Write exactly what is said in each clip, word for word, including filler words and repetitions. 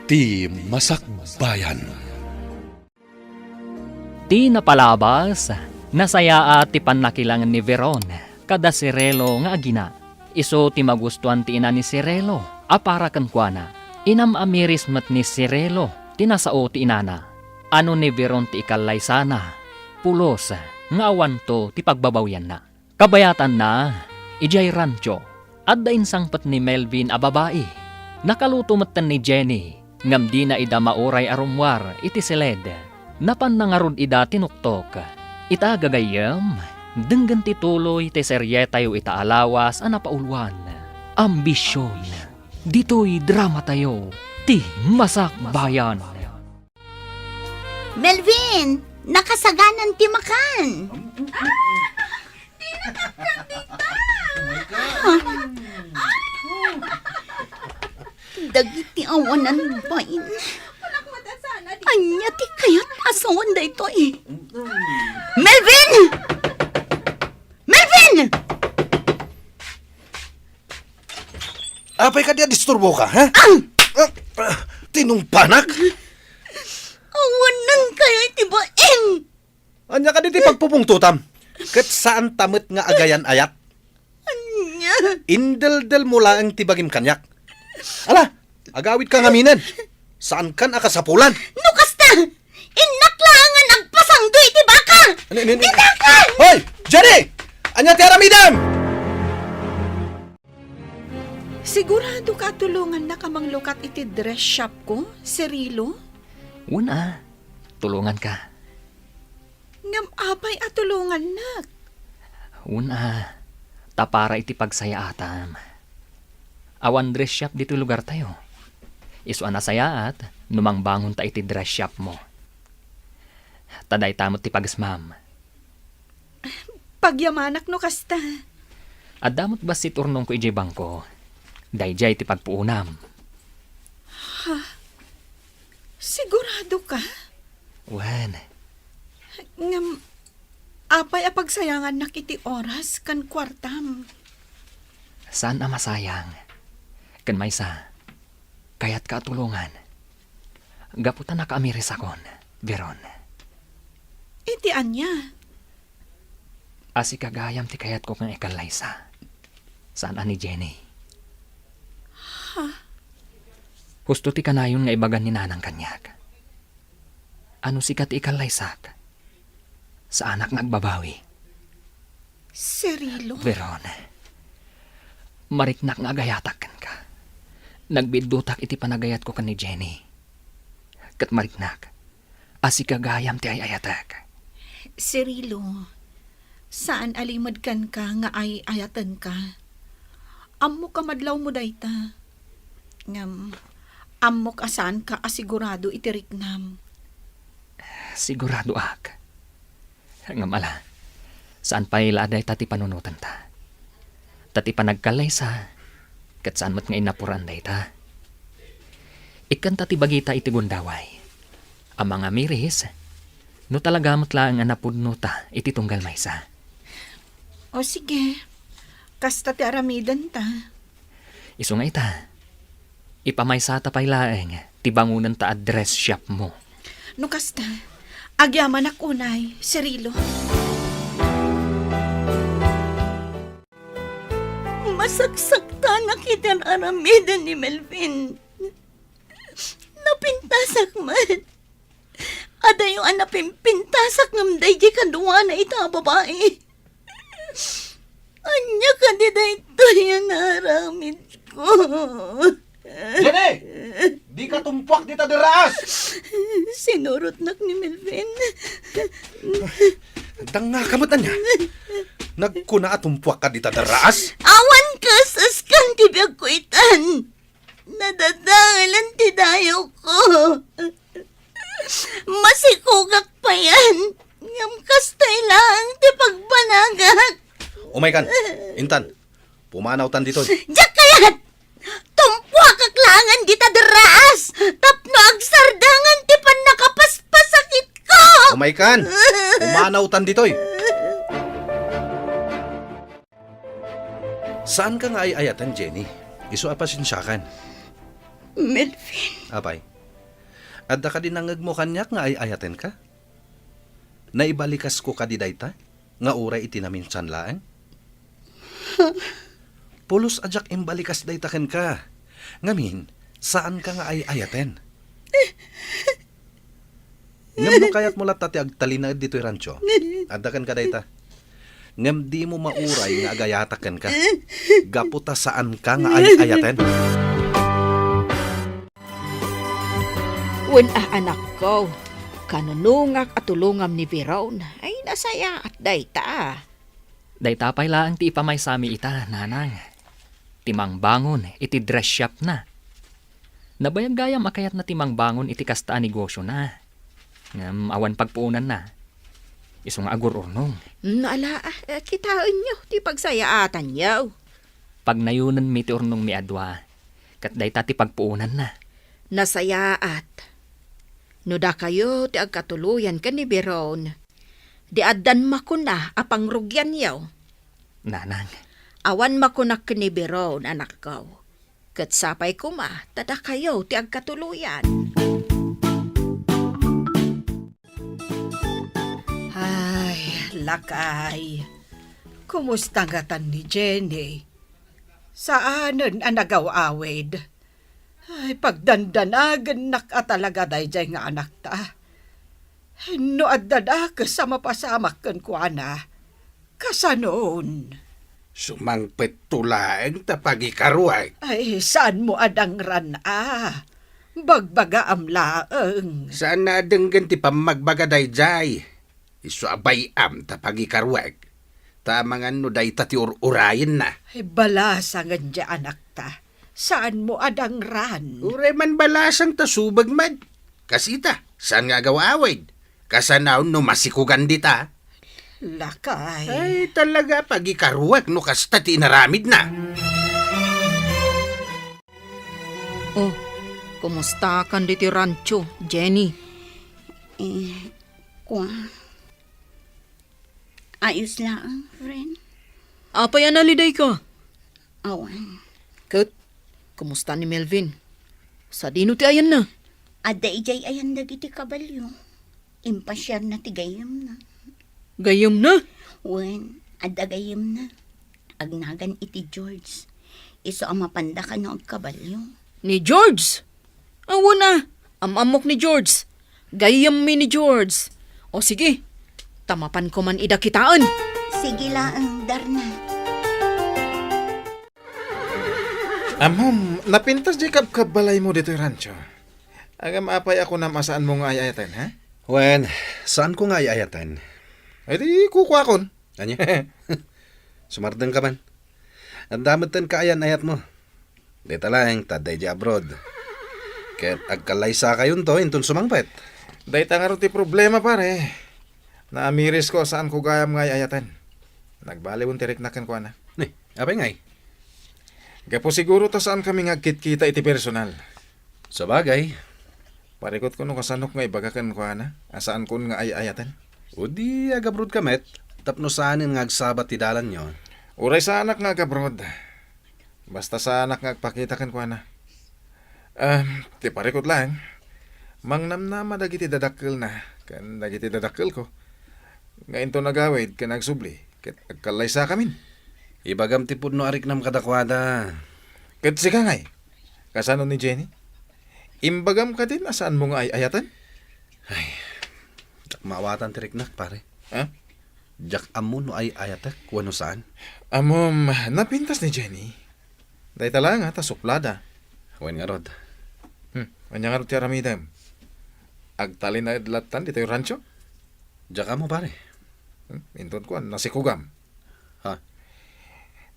Ti Masakbayan. Ti napalabas, nasayaat ti pannakilangen ni Veron kada Cirilo nga agina. Isu ti magustoan ti ina ni Cirilo a para kenkuana. Inam-amiris met ni Cirilo ti nasao ti inana. Ano ni Veron ti ikallaysana, pulos nga awanto ti pagbabawianna. Kabayatanna, idiay rancho, adda insangpet ni Melvin a babai. Nakaluto metten ni Jenny, ngem dina ida mauray a rummuar iti siled. Napan nangarud ida tinuktok. Ita gagayyem, denggen ti tuloy ti serietayo ita a lawas a napauluan. Ambision. Ditoy dramatayo, ti Masakbayan. Melvin, nakasaganan ti makan. Dagiti awanan bain. Ania ti kayat a sawen daytoy? Melvin! Melvin! Apay kadi a disturboka, ha? Ah! Ah, ah, tinungpanak? Awanenkayo iti bain! Ania kadi ti pagpupungtotam? Ket saanta met nga agayan-ayat? Ania? Indeldelmo laeng ti bagim kaniak. Ala, agawidka ngaminen. Saankan a kasapulan. No kasta, innak laeng nga nagpasangdo iti baka! Ani, ani, ani? Ditakan! Hoy! Jenny! Ania ti aramidem? Siguradoka a tulongannaka manglukat iti dress shopko, Cirilo? Wen a, tulonganka. Ngem apay a tulongannak? Wen a, ta para iti pagsayaatam. Awan dress shop ditoy lugartayo. Isu a nasayaat no mangbangonta iti dress shopmo. Ta dayta met ti pagesmam. Pagyamanak no kasta. Adda met bassit urnongko idiay bangko. Daydiay ti pagpuonam. Ha? Siguradoka? Wen. Ngem, apay a pagsayangannak iti oras ken kuartam? Saan a masayang. Ken maysa, kayatka a tulongan. Gapu ta nakaamirisakon, Veron. Iti ania? A sika gayam ti kayatko nga ikallaysa. Saan a ni Jenny. Ha? Husto ti kanayon nga ibagan ni nanang kaniak. A no sika ti ikallaysak, saanak nga agbabawi. Cirilo? Veron, mariknak nga agayatak kenka. Nagbidduttak iti panagayatko ken ni Jenny. Ket mariknak a sika gayam ti ay-ayatek. Cirilo, saan a limed kenka nga ay-ayatenka. Ammok a madlawmo dayta. Ngem, ammok a saanka a sigurado iti riknam. Siguradoak. Ngem ala, saan pay la a dayta ti panunotenta. Ta ti panagkallaysa, ket saan met nga innapuran dayta. Ikkanta ti bagita iti gundaway. A mangamiris, no talaga met laeng a napudnota iti tunggal maysa. O sige, kasta ti aramidenta. Isu nga ita, ipamaysata pay laeng ti bangonenta a dress shopmo. No kasta, agyamanak unay, Cirilo. Masaksaktanak iti ar-aramiden ni Melvin. Napintasak met. Adayo a napimpintasak ngem daydi kaduana ita a babai. Ania kadi daytoy a naaramidko? Jenny! Dika tumpuak dita derraas! Sinurotnak ni Melvin. Dangngaka met ania? Nagkuna a tumpuakka dita derraas? Awan kas-askan ti biagko itan. Nadadaelan ti dayawko. Masikogak payen, ngem kastoy laeng ti pagbanagak. Umaykan, intan, pumanawtan ditoy. Diak kayat! Tumpuakak laengen dita derraas tapno agsardengen ti pannakapaspasakitko! Umaykan, pumanawtan ditoy. Saanka nga ay-ayaten, Jenny. Isu a pasensiakan. Melvin. Apay? Adda kadi nangngegmo kaniak nga ay-ayatenka? Naibalikasko kadi dayta nga uray iti naminsan laeng? Pulos a diak imbalikas dayta kenka. Ngamin, saanka nga ay-ayaten. Ngem no kayatmo latta ti agtalinaed ditoy rancho, adda kenka dayta. Ngem dimo mauray nga agayatak kenka, gapu ta saanka nga ay-ayaten. Wen a, anakko, kanunongak a tulongam ni Biron. Ay, nasayaat dayta. Dayta pay laeng ti ipamaysami ita, nanang. Ti mangbangon iti dress shopna. Nabayag gayam a kayatna ti mangbangon iti kasta a negosiona. Ngem awan pagpuonanna. Isu nga agur-urnong. Ala, eh, kitaenyo ti pagsayaatanyo. Pagnayonenmi ti urnongmi a dua, ket dayta ti pagpuonanna. Nasayaat. No dakayo ti agkatuloyan ken ni Biron, di addan makuna a pangrugianyo. Nanang. Awan makunak ken ni Biron, anakko. Ket sapay koma ta dakayo ti agkatuloyan. Ay, lakay. Kumusta ngatan ni Jenny? Saanen a nagaw-awid. Ay, pagdandanagennak a talaga daydiay nga anakta. No adda dakes a mapasamak kenkuana, kasanon? Sumangpetto laeng ta pagikaruek. Ay, saanmo a dangran a? Bagbagaam laeng. Saan a denggen ti pammagbaga daydiay? Isu a bay-am ta pagikaruek. Ta amangan no dayta ti ur-urayenna. Ay, balasangen diay anakta. Saanmo a dangran? Uray man balasang ta subeng met. Kas ita, saan nga agaw-awid? Kasanaon no masikugan dita? Lakay. Ay, talaga, pagikaruek no kasta ti inaramidna. Oh, kumustakan ditoy rancho, Jenny? Eh, kua, ayos laeng, friend. Apay a nalidayka? Awan. Ket, kumusta ni Melvin? Sadino ti ayanna? Adda idiay ayan dagiti kabalio. Impasiarna ti gayyemna. Gayyemna? Wen, adda gayyemna. Agnagan iti George. Isu a mapanda kano agkabalio. Ni George? Awan a, am-ammok ni George. Gayyemmi ni George. O sige, ta mapanko man ida kitaen. Sige laeng, Darna. Ammom, napintas diay kabkabbalaymo ditoy rancho. Ngem apay a kunam a saanmo nga ay-ayaten, ha? Wen, saanko nga ay-ayaten. Ay, di kukuakon. Ania? Sumardengka man. Adda metten kaayan-ayatmo. Dayta laeng ta adda idiay abroad. Ket agkallaysakayonto inton sumangpet. Dayta ngarud ti problema, pare. Naamirisko a saanko gayam nga ay-ayaten. Nagbaliwen ti riknak kenkuana. Ni, apay ngay? Gapu siguro ta saankami nga agkitkita iti personal. Sabagay. Parikutko no kasanok nga ibaga kenkuana a saankon nga ay-ayaten. O di agabrodka met, tapno saanen nga agsabat ti dalanyo. Uray saanak nga agabroad. Basta saanak nga agpakita kenkuana. Ah, ti parikut laeng, mangnamnama dagiti dadakkelna ken dagiti dadakkelko nga inton agawid ken agsubli ket agkallaysakamin. Ibagam ti pudno a riknam kadakuada. Ket sika ngay, kasano ni Jenny? Imbagam kadin a saanmo nga ay-ayaten? Ay, diak maawatan ti riknak, pare. Ha? Diak ammo no ay-ayatek wenno saan. Ammom, napintas ni Jenny. Dayta laeng a ta suplada. Wen ngarud. Hmm, ania ngarud ti aramidem? Agtalinaed lattan ditoy rancho? Diak ammo, pare. Hmm, inton kuan, nasikugam. Ha?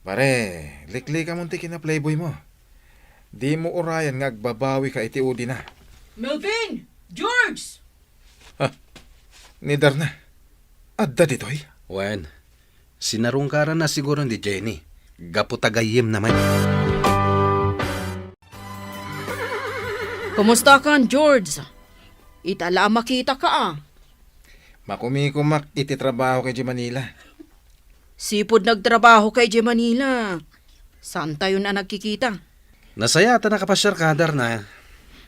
Pare, liklikamon ti kina-playboymo. Dimo urayan nga agbabawika iti udina. Melvin! George! Ha? Ni Darna? Adda ditoy? Wen, sinarungkaranna siguro ni Jenny. Gapu ta gayyemna met. Kumustakan, George? Ita la a makitaka, a. Makumikumak iti trabaho kay Manila. Sipud nagtrabaho kay Manila, saantayon a nagkikita. Nasayaat a nakapasiarka, Darna.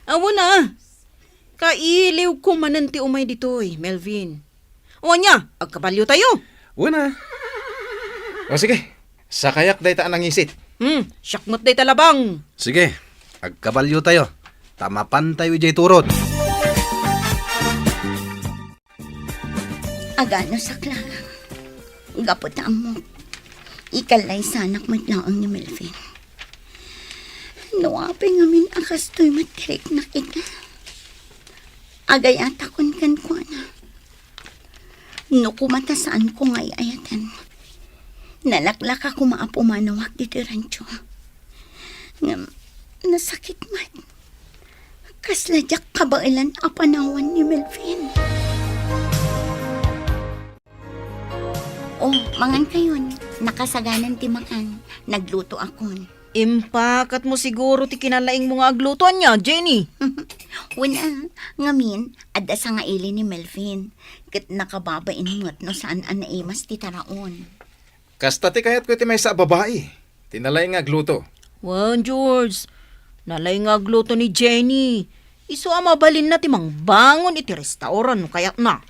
Awan a. Kailiwko manen ti umay ditoy, Melvin. O ania, agkabaliotayo? Wen a. O sige, sakayak dayta a nangisit. Hmm, siak met dayta labang. Sige, agkabaliotayo. Ta mapantayo idiay turod. Aganusak laeng. Gapu ta ammok, ikallaysanak met laeng ni Melvin. No apay ngamin a kastoy met ti riknak ita, agayatakon kenkuana. No koma ta saanko nga ay-ayaten, nalaklaka koma a pumanawak ditoy rancho. Ngem, nasakit met. Kasla diak kabaelan a panawan ni Melvin. Oh, mangan kayon. Nakasaganan ti makan. Nagluto akon. Impakatmo siguro ti kinalaingmo nga agluto, ania, Jenny? Wen a, ngamin, adda sangaili ni Melvin. Ket nakababain met no saan a naimas ti taraon. Kasta ti kayatko iti maysa a babai, ti nalaing nga agluto. Wen, George, nalaing nga agluto ni Jenny. Isu a mabalinna ti mangbangon iti restaurant no kayatna.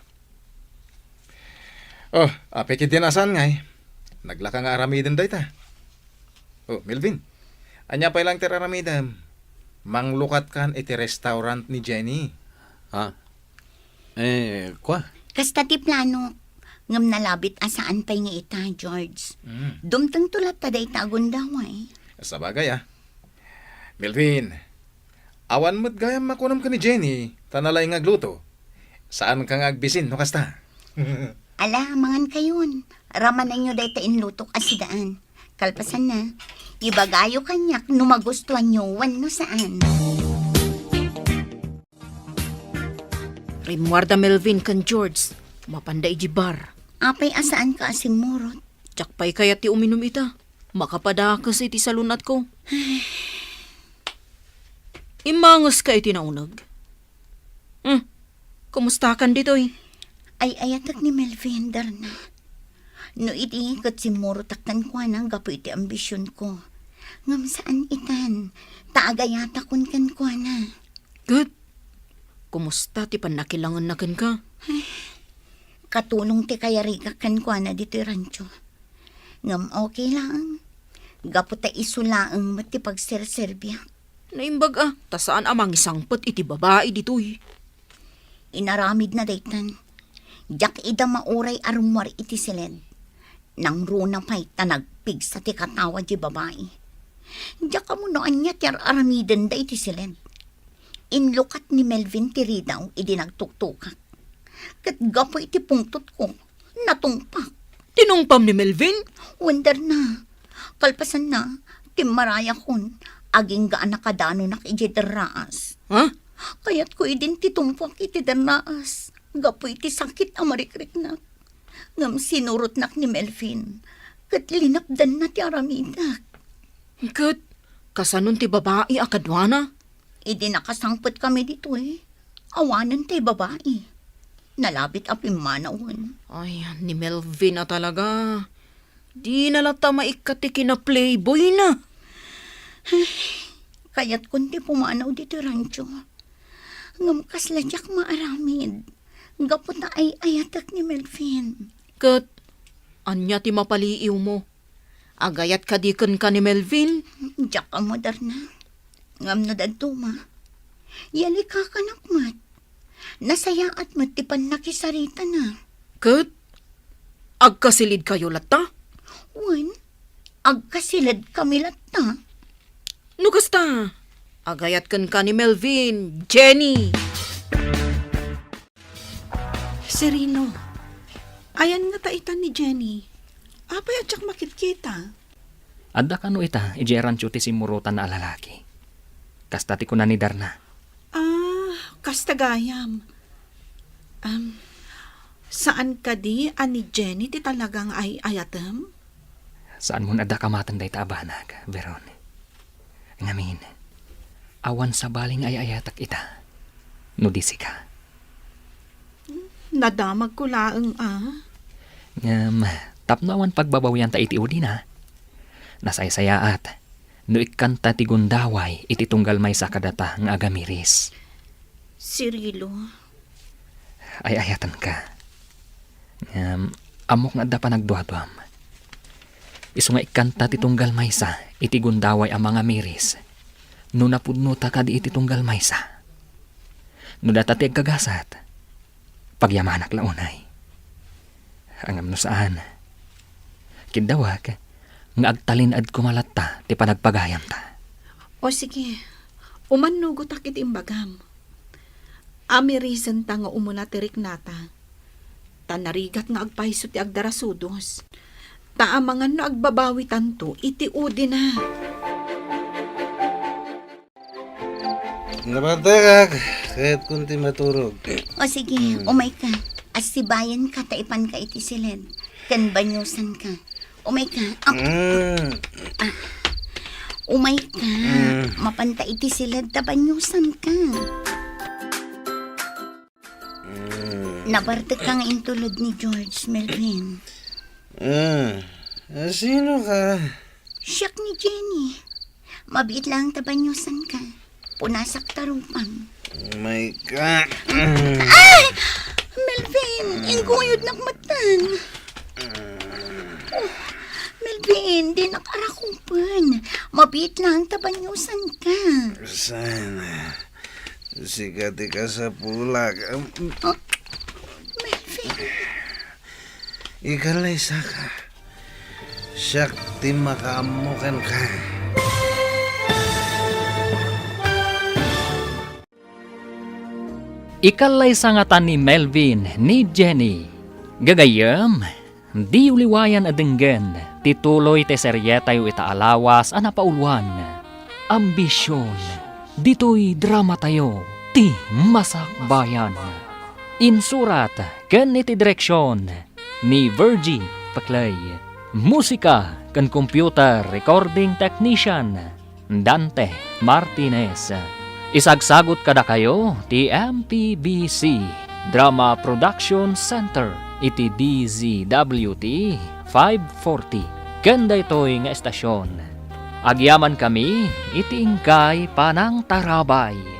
Oh, apay ketdin a saan ngay? Naglaka nga aramiden dayta. Oh, Melvin, ania pay laeng ti aramidem? Manglukatkan iti restaurant ni Jenny. Ah, eh, kua? Kasta ti planok. Ngem nalabit a saan pay nga ita, George. Mm. Dumtengto latta dayta a gundaway. Sabagay, ah. Melvin, awan met gayam makunam ken ni Jenny, ta nalaing nga agluto. Saanka nga agbisin no kasta? Ala, mangan kayon. Ramananyo dayta inlutok a sidaan. Kalpasanna, ibagayo kaniak no magustuanyo wenno saan. Rimmuarda Melvin ken George, mapanda idiay bar. Apay a saanka a simmurot? Diak pay kayat ti uminum ita. Makapadakes iti salun-atko. Immangeska iti nauneg. Hmm, kumustakan ditoy? Ay-ayatek ni Melvin, Darna. No idi ket simmurotak kenkuana gapu iti ambisionko. Ngem saan itan, ta agayatakon kenkuana. Ket, kumusta ti pannakilangenna kenka? Ay, katulong ti kayarigak kenkuana ditoy rancho. Ngem okay laeng. Gapu ta isu laeng met ti pagserserbiak. Naimbag a, ta saan a mangisangpet iti babai ditoy. Inaramidna daytan. Diak ida mauray a rummuar iti siled. Nangruna pay ta nagpigsa ti katawa di babai. Diak ammo no ania ti ar-aramidenda iti siled. Inlukat ni Melvin ti ridaw idi nagtuktukak. Ket gapu iti pungtotko, natungpak. Tinungpam ni Melvin? Wen, Darna. Kalpasanna, timmarayakon, agingga a nakadanunak idiay derraas. Ha? Kayatko idin ti tungpak iti derraas, gapu iti sakit a marikriknak. Ngem sinurotnak ni Melvin, ket linapdanna ti aramidek. Ket kasanon ti babai a kaduana? Idi nakasangpetkami ditoy, awanen tay babai. Nalabit a pimmanawen. Ay, ni Melvin a talaga. Dina latta maikkat ti kina-playboyna. Ay, kayatkon ti pumanaw ditoy rancho. Ngem kasla diak maaramid. Gapu ta ay-ayatek ni Melvin. Ket ania ti mapaliiwmo? Agayat kadi kenka ni Melvin? Diak ammo, Darna. Ngem no dadduma, yalikakanak met. Nasayaat met ti pannakisaritana. Ket agkasilidkayo latta? Wen, agkasiledkami latta. No kasta, agayat kenka ni Melvin, Jenny. Serino, ayan ngata itan ni Jenny? Apay a diak makitkita? Adda kano ita idiay rancho ti simmurotanna a lalaki? Kasta ti kuna ni Darna. Ah, kasta gayam. Am, saan kadi a ni Jenny ti talaga nga ay-ayatem? Saanmon adda kamaten dayta a banag, Veron. Ngamin, awan sabali nga ay-ayatek ita no di sika. Nadamagko laeng a. Ngem, tapno awan pagbabawianta iti udina, nasaysayaat no ikkanta ti gundaway iti tunggal maysa kadata nga agamiris. Cirilo. Ay-ayatenka. Ngem, ammok nga adda panagduaduam. Isu nga ikkanta ti tunggal maysa iti gundaway a mangamiris no napudnota kadi iti tunggal maysa. No data ti agkagasat, pagyamanak la unay. Ngem no saan, kiddawek nga agtalin-ed koma latta ti panagpagayamta. O sige, umannugotak iti imbagam. Amirisenta nga umuna ti riknata. Ta narigat nga agpayso ti agdarasudos. Ta amangan no agbabawitanto iti udina. Nabatekak, kayatko ti maturog. O sige, Hmm. umayka. Assibayanka ta ipanka iti siled. Ken banyosanka. Umayka. Ah, Hmm. umayka. Hmm. Mapanta iti siled ta banyosanka. Hmm. Nabartek ka nga intulod ni George, Melvin. Ah, ah, sino ka? Siak ni Jenny. Mabiit lang ta banyosanka. Punasak ta rupam. Oh my God. Ay! Melvin, inggoyodnak metten. Oh, Melvin, dinak arakupen. Mabiit lang ta banyosanka. Sana. Sika ti kasapulak. Am-, Oh, Melvin. Ikalaysaka. Siak ti makaammo kenka. Ikallaysa ngata ni Melvin ni Jenny. Gagayyem, diyo liwayan a denggen ti tuloy ti serietayo ita a lawas a napauluan, Ambision. Ditoy dramatayo, Ti Masakbayan. Insurat ken iti direksion ni Virgie Paclay. Musika ken computer recording technician, Dante Martinez. Isagsagut kadakayo ti M P B C Drama Production Center iti D Z W T five forty ken daytoy nga estasion. Agyamankami iti inkay panangtarabay.